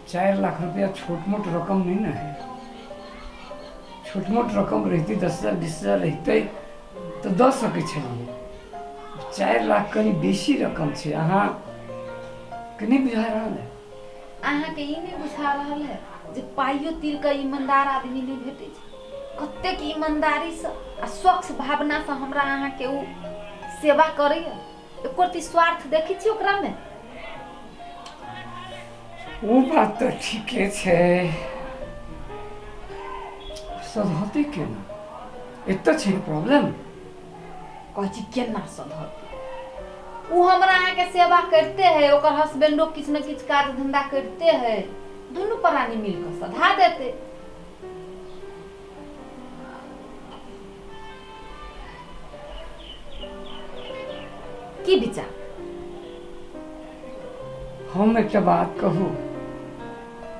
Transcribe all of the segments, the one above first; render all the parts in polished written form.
4 लाख रुपया छोट मोट रकम नहीं ना है। छोट मोट रकम रहितै, 10 हजार 20 हजार रहितै तऽ दऽ सकै छलियै। 4 लाख कनि बेसी रकम छै, अहाँ के नहि बुझा रहल है? अहाँके ई नहि बुझा रहल है जे पाइयो तीर के ईमानदार आदमी नहि भेटै छै? कतेक ईमानदारीसँ आ स्वच्छ भावनासँ हमरा अहाँके ओ सेवा करैए, एको रत्ती स्वार्थ देखै छी ओकरामे? ओ बात तऽ ठीके छै। सधौतै केना, एतऽ छै ने प्रॉब्लम। कहै छी केना सधतै? ओ हमरा अहाँके सेवा करिते है, ओकर हस्बैंडो किछु ने किछु काज धंधा करिते है, दुनू प्राणी मिल कऽ सधा देतै। की विचार? हम एकटा बात कहू?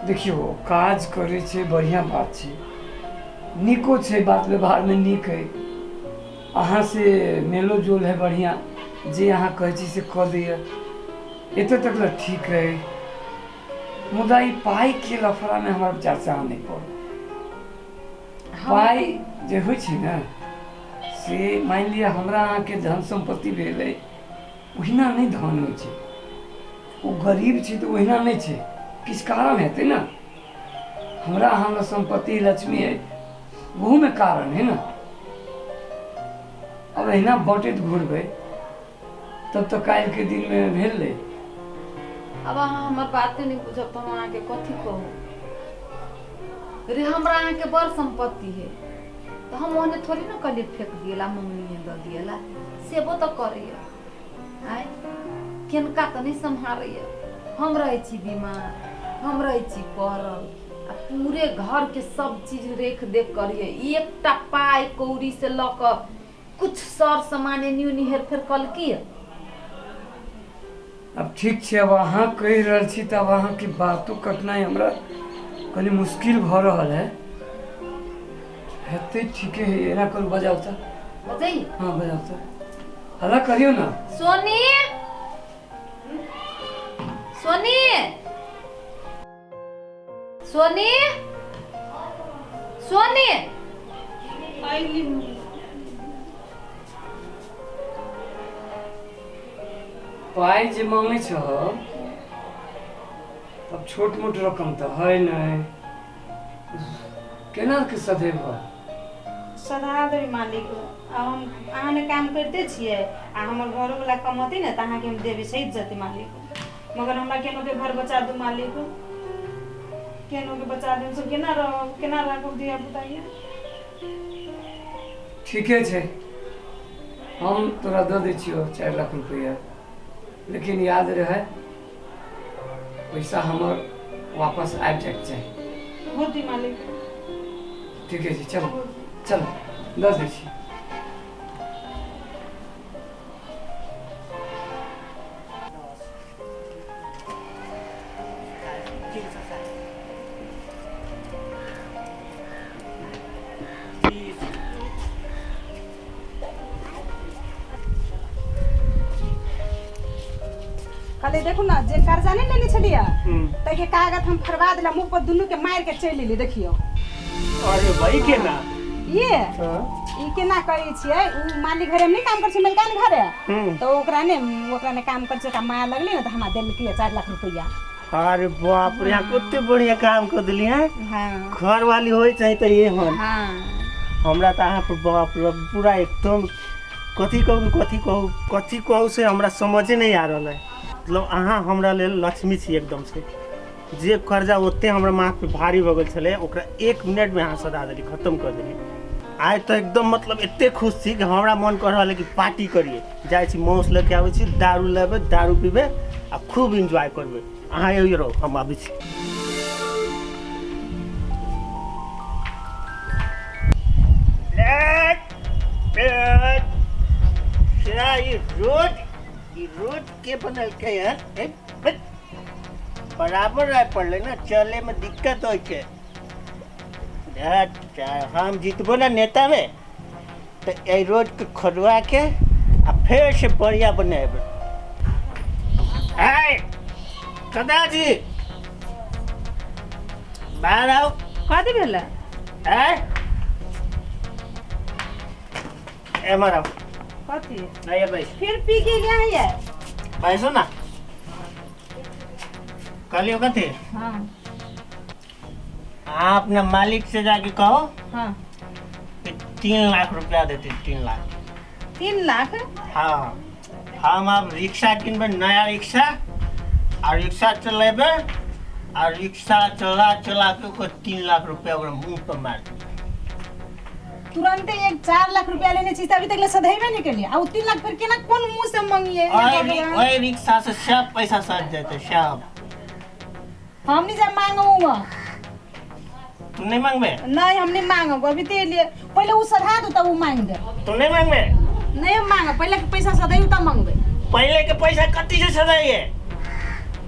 देखियौ, काज करै छै, बढ़िआँ बात छै, नीको छै, बात व्यवहारमे नीक है, अहाँसँ मेलो जोल है बढ़िआँ, जे अहाँ कहै छी से कऽ दैए, एतऽ तक लए ठीक है। मुदा ई पाइके लफड़ामे हमरा विचारसँ अहाँ नहि पड़ू। पाइ जे होइ छै ने, से मानि लिअ हमरा अहाँके धन सम्पत्ति भेलै, ओहिना नहि धन होइ छै। ओ गरीब छै तऽ ओहिना नहि छै, किछु कारण हेतै ने। हमरा अहाँमे सम्पत्ति लक्ष्मी है, ओहूमे कारण है ने। अब एहिना बँटैत घुरबै तब तऽ काल्हिके दिनमे भेलै। अब अहाँ हमर बाते नहि बुझब तऽ हम अहाँके कथी कहू रे? हमरा अहाँके बड़ सम्पत्ति है तऽ हम ओहने थोड़ी ने कहलियै फेंक दिएला, मंगनीए दऽ दिएला। सेबो तऽ करैए, आँय केनका तऽ नहि सम्हारैए। हम रहै छी बीमार, हम रहै छी पड़ल, आ पूरे घरके सब चीज रेख देख करैए। एकटा पाइ कौड़ी से लऽ कऽ कुछ सर सामान एनी ओनी हेरफेर कलकी? अब ठीक छै, अब अहाँ कहि रहल छी तऽ अब अहाँके बातो कटनाइ हमरा कनि मुश्किल भऽ रहल है। हेतै, ठीके है। एना करू, बजाउ तऽ। बजाइए? हँ, बजाउ तऽ, हल्ला करियौ ने। सोनी, सोनी, सोनी, सोनी! अइली। पाइ जे मांगै छह, तब छोट मोट रकम तऽ है नहि, केना के सधेबह? सधा देबै मालिक। आ हम अहाँ ने काम करिते छियै आ हमर घरोवला कमतै ने तऽ अहाँके हम देबै, सहि जेतै मालिक। मगर हमरा केनो के घर बचा दू मालिक, केनो के बचा दू। हमसब केना रहब, केना राखब धिया पुता ये? ठीके छै, हम तोरा दऽ दै छियौ 4 लाख रुपैआ, लेकिन याद रहै, पैसा हमर वापस आबि जाइके चाही। होती मालिक। ठीके छै, चलो चलो, दऽ दै छी। कहले देखू ने, जे कर्जा नहि लेने छलियै ताहिके कागज हम फरवा देला, मुँह पर दुनू के मारि के चलि एली, देखियौ। अरे भाई, केना? ये ई केना कहै छियै, उ मालिक घरे हम नहि काम करै छियै, मलिकान घरे, तऽ ओकरा ने काम करै छै, ओकरा माया लगलै ने तऽ हमरा देलकै 4 लाख रुपैआ। अरे बाप रे, यहाँ कते बढ़िया काम कर दिली हैं। घर वाली होय चाहे तो ये हन। हमरा तऽ अहाँ पर बाप रे पूरा एकदम कथी कहू, कथी कहू, कथी कहू से हमरा समझे नहीं आ रहल है। मतलब अहाँ हमरा लेल लक्ष्मी छी एकदम से। जे कर्जा ओते हमरा माथ पे भारी भऽ गेल छलै, ओकरा एक मिनटमे अहाँ सधा देली, खत्म कर देली। आइ तऽ एकदम मतलब एते खुश छी कि हमरा मन कर रहल है कि पार्टी करिए। जाइ छी, मांस लऽ के आबै छी, दारू लेबै, दारू पीबै आ खूब एन्जॉय करबै। अहाँ यही रहू, हम आबै छी। ई रोड के बनेलकै है? बराबर रहे पड़लै ने, चले में दिक्कत होइ छै। हम जीतबो ने नेता में तऽ एहि रोड के खोदवा के आ फेर से बढ़िया बनेबै। दादाजी। बाहर आओ। कथी भेलै? आँय एम्हर आओ। कथी? आइए बैस। फिर पी के गया है? बैसो ना। कहलियो कथी? हाँ। अहाँ अपना मालिक से जाके कहो। हाँ। कि 3 लाख रुपया देते। 3 लाख। 3 लाख? हाँ, हम अब रिक्शा किनबै, नया रिक्शा, आ रिक्शा चलेबै, आ रिक्शा चला चला के ओकर 3 लाख रुपया ओकरा मुँह पर मार देबै। तुरंते एक 4 लाख रुपया लेने छी, अभी तक ले सधेबे नहीं केलिए, आ उ 3 लाख फिर केना कोन मुंह से मंगिए? ओहि रिक्शा से सब पैसा सध जेतै सब। हम नहीं जा मांगू। तू नहीं मांगबे? नहीं, हम नहीं मांगब अभी ते लिए। पहले उ सधा दू तब उ मांग दे। तू नहीं मांगबे? नहीं हम मांगब, पहले के पैसा सधाई तब मांगबे। पहले के पैसा कथी से सधाइए?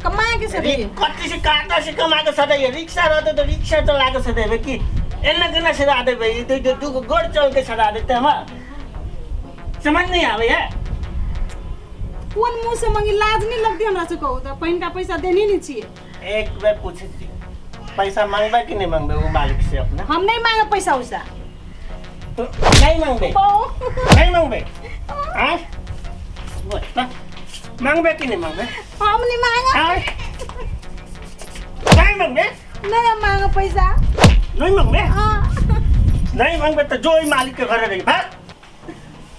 कमा के सधाइए। कथी से? काटा से कमा के सधाइए। रिक्शा रहते तो रिक्शा चला के सधेबे कि एना केना सधा देबै? ई तो दू गोड़ चल के सधा देते। हमरा समझ नहीं आवे है। कोन मुंह से मांगी? लाज नहीं लगती हमरा से कहू त पहिनका पैसा देनी नहीं छिए। एक बेर पूछे छी, पैसा मांगबे कि नहीं मांगबे वो मालिक से अपना? हम नहीं मांगे पैसा उसा। तो नहीं मांगबे? नहीं मांगबे? हाँ मांगबे कि नहीं मांगबे? हम नहीं मांगे। नहीं मांगबे? नहीं हम मांगे पैसा। नहीं मांगबे? हाँ। नहीं मांगबे तो जो ही मालिक के घर रही भाग।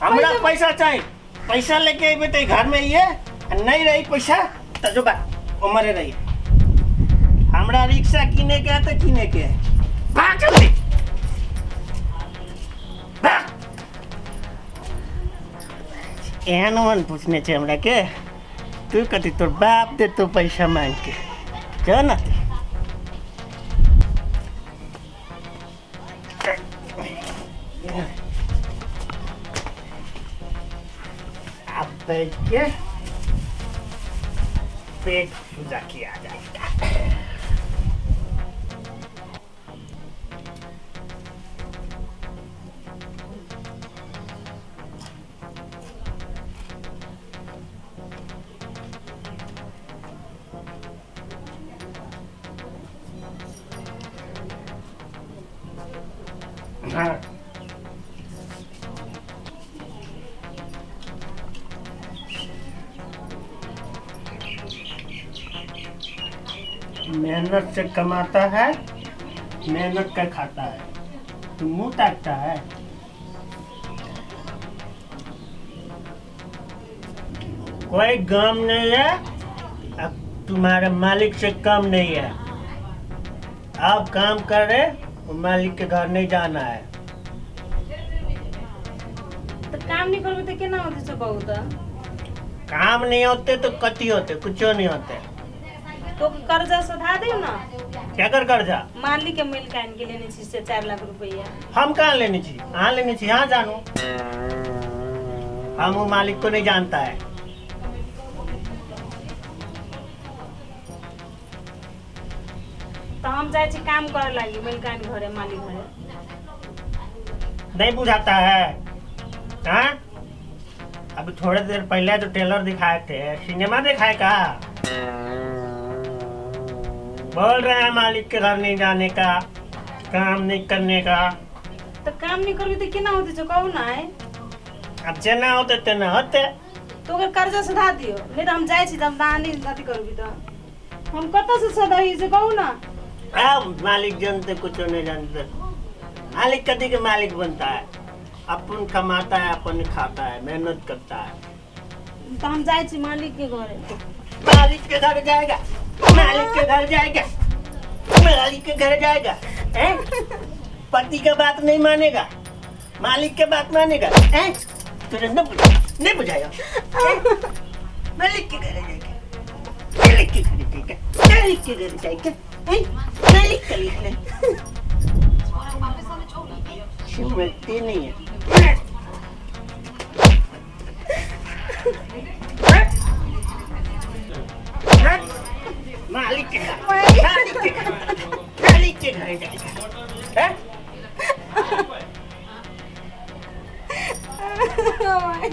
हमरा पैसा चाहिए, पैसा लेके अबे तो घर में ही है, नहीं रही पैसा तो जो बात उमरे रही। हमरा रिक्शा किने के है तो किने के है। भाग जल्दी भाग। एहन ओहन पूछने छे हमरा के, तू कथी तोर बाप दे तो पैसा मांग के जा ना। अब बैठ के पेट पूजा किया जाएगा। हाँ मेहनत से कमाता है, मेहनत कर खाता है, तू मुंह ताकता है। कोई गम नहीं है, अब तुम्हारे मालिक से कम नहीं है। आप काम कर रहे, वो मालिक के घर नहीं जाना है। तो काम नहीं करबे तो केना होते से कहू त? काम नहीं होते तो कथी होते? कुछो नहीं होते। तो कर्जा सधा दे ना। क्या कर कर्जा? मालिक के मिल कान के लेने छी से 4 लाख रुपया। हम कहाँ लेने छी? हाँ लेने छी, हाँ जानो। हम वो मालिक को नहीं जानता है। तो हम जाए छी काम करे लागी मिलकान घरे मालिक घरे। नहीं बुझाता है हाँ? अभी थोड़े देर पहले जो ट्रेलर दिखाए थे, सिनेमा दिखाए का बोल रहे हैं मालिक के घर नहीं जाने का, काम नहीं करने का। तो काम नहीं करबी तो केना होते छौ कहू ना? अब जेना होते तेना होते। तो ओकर कर्जा सधा दियो, नहीं तो हम जाए छी तब नहीं अथी करबी तो हम कतऽ से सधाई से कहू ना? अब मालिक जानते कुछ नहीं जानते। मालिक कभी के मालिक बनता है, अपन कमाता है, अपन खाता है, मेहनत करता है। तो हम जाए छी मालिक के घरे। मालिक के घर जाएगा, मालिक के घर जाएगा, मालिक के घर जाएगा। हैं? पति का बात नहीं मानेगा, मालिक के बात मानेगा। हैं? तुझे नहीं बुझाया, नहीं बुझाया। मालिक के घर जाएगा, मालिक के घर जाएगा, मालिक के घर जाएगा। हैं? मालिक का लिख ले। समझती नहीं है। मालिक के घर, मालिक के घर, मालिक के घर जाएगा। हैं?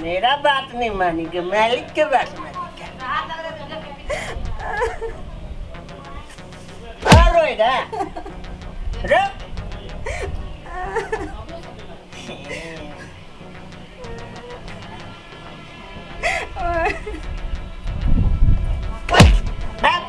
मेरा बात नहीं मानेगा, मालिक के बात मानेगा। और रोएगा। रे भाग। भाग।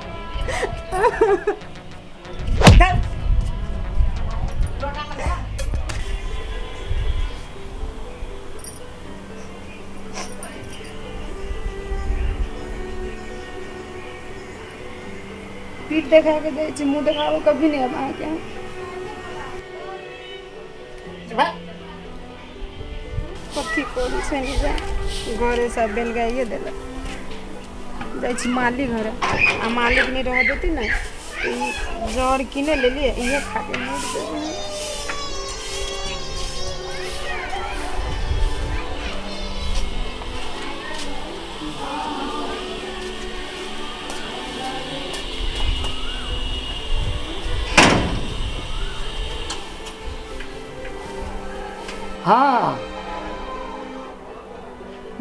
पीठ देखा के जाइ छी, मुँह देखाबो कभी नहि अब अहाँके। कथी करू से नहि जाय, घरे सब बेलगाइए देलक। जाइ छी मालिक घरे, आ मालिक नहि रह देती ने तऽ ई जर किने लेलियै, इहे खा के मरि जेबै। हाँ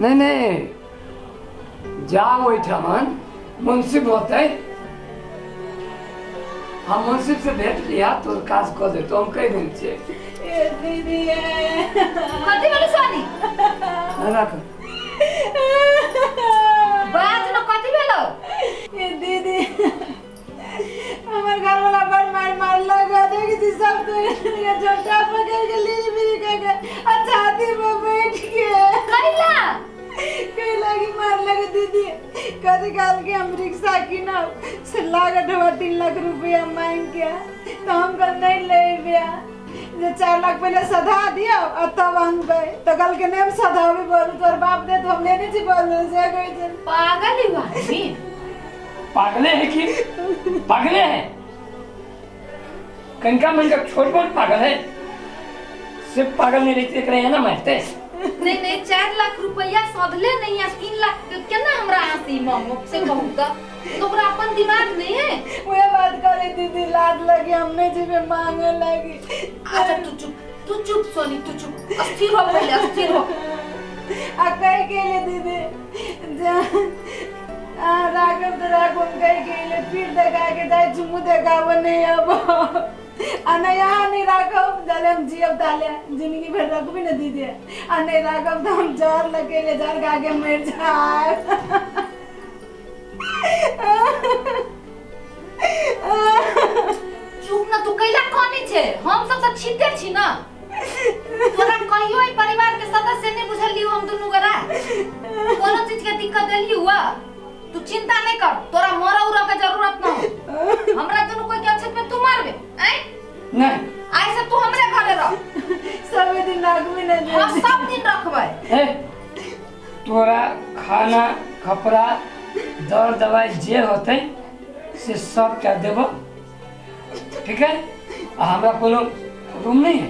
नहीं नहीं, जाओ ओहिठामन मुंसिफ होते, हम मुंसिफ से भेंट लिया तो काज कऽ देतो, हम कहि देने छियै। ए दीदी, कथी भेलो सोनी? रख। बाज न, कथी भेलो? ए दीदी, हमर घर वाला बड़ मार मारलक। देख छी सब तो झोटा पकड़ के ली बिरी के आ छाती पर बैठ के। कैला? कह लगी मारलक दीदी। कथी काल के हम रिक्शा किनब से लागत हुआ 3 लाख रुपया मांग के, तो हम कल नहीं लेबे, जे 4 लाख पहले सधा दियो आ तब अनबै। तो कल के नहीं हम सधाबे बोलू, तोर बाप दे तो हम लेने छी बोलू से कहै छै। पागल ही आदमी। पागले है कि पागले है, कनका मन का छोट मोट पागल है, सिर्फ पागल नहीं रहते एकरा एना मारते। नहीं नहीं, 4 लाख रुपया सधले नहीं है, 3 लाख केना हमरा हंसी मांगो से कहू त तोरा अपन दिमाग नहीं है। वह बात करे दीदी, लाज लगी, हम नहीं जीवे मांगे लगी। अच्छा तू चुप, तू चुप सोनी, तू चुप, अस्थिर हो पहले, अस्थिर हो। आ कह के ले दीदी जा राघव तो राघव, हम कह के ले पीठ देखा के जाए, मुँह देखाबो नहीं अब, आ नहीं यहाँ नहीं राखब जाले हम जियब ताले जिंदगी भर रखबी ना दीदी, आ नहीं राखब तो हम जहर लगे ले जहर खा के मर जाए। चुप ना, तू कैला कोनी छे, हम सब सब छीते छी ना, तोरा कहियो ई परिवार के सदस्य नहीं बुझलियो हम दुनू गरा, कोनो चीज के दिक्कत देली हुआ तू चिंता नहीं कर, तोरा मरा उरा के जरूरत न हो, हमरा दुनू कोई के अच्छे में तू मारबे ऐ नहीं, आई से तू हमरे घरे रह, सब दिन राखबी ना, हम सब दिन रखबै। ए तोरा खाना कपड़ा दर दवाई जे होते से सब क्या देबो, ठीक है? आ हमरा कोनो रूम नहीं है,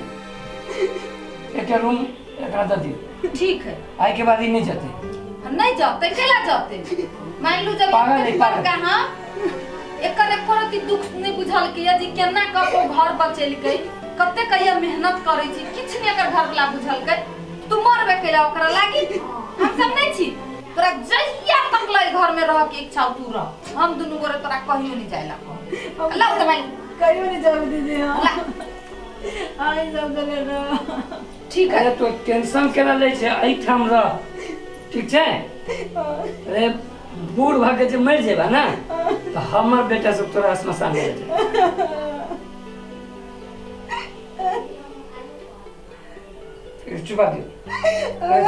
एक रूम एकरा दे दियो, ठीक है? आई के बाद ही नहीं जाते, नहीं जाते, केला जाते? मान लू जब का हां एकर एको रति दुख नहीं बुझल के जी केना कको घर बचेलकै, कते कहिया मेहनत करै छी, किछ नहीं एकर घर वाला बुझलकै, तू मरबे केला ओकरा लागी, हम सब नहीं छी तोरा जहिया तक लै घर में रह के इच्छा तू रह, हम दुनू गोरे तोरा कहियो नहीं जाइला कह ला त भाई कहियो नहीं जाब दीदी। हां आई सब दले रह, ठीक है? अरे तो टेंशन केना लै छै, एहिठाम रह, ठीक छै? अरे बूढ़ भऽ के जे मरि जेबा ना तो हमर बेटा सब तोरा श्मशान ले जेतै। चुपा दियो,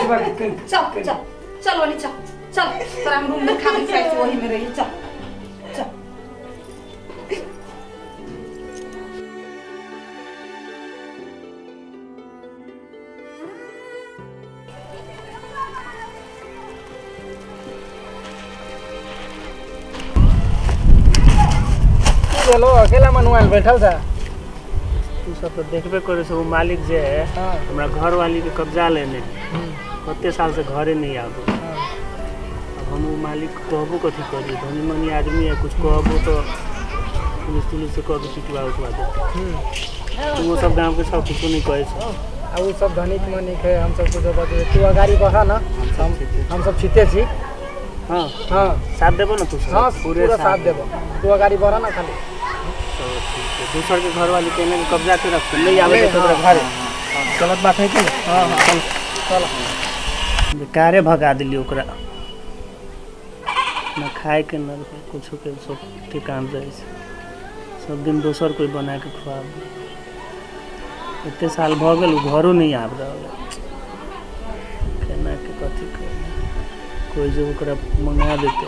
चुपा दियो, चल चल चल वाली चल चल, तोरा हम रूम में खाना खाइ छी ओही में रही, चल चल। चलो अकेला मनुआल बैठल था। तू सब तो देखबे करे से वो मालिक जे है हमरा घर वाली के कब्जा लेने कते साल से घरे नहीं आबो। अब हम वो मालिक कहबो कथी करी, धनी मनी आदमी है, कुछ कहबो तो पुलिस तुलिस से कह के पिटवा उठवा देते। तो वो सब गांव के सब कुछ नहीं कहे छो। आ वो सब धनिक मनिक है, हम सब कुछ बजे तू अगाड़ी बढ़ा ना, हम सब छिते छी। हाँ हाँ साथ देबो ना तू? हाँ पूरे साथ देबो, तू अगाड़ी बढ़ा ना खाली। सब ठीक छै। दोसर के घरवाली केने के कब्जा के रखते नहीं आवे तो तोरा घरे गलत बात है कि नहीं? हाँ हाँ, चल। बेकारे भगा दिली ओकरा, न खाए के न रहे कुछो के, सब ठिकान रहे छै। सब दिन दोसर कोई बना के खुआब। एते साल भऽ गेल, ओ घरो नहीं आबि रहल है। केना के कथी करू? कोई जो ओकरा मंगा देते,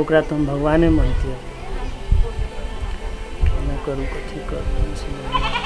ओकरा तऽ हम भगवाने मानतियै। केना करू, कथी करू, हम समझ नहि आबै।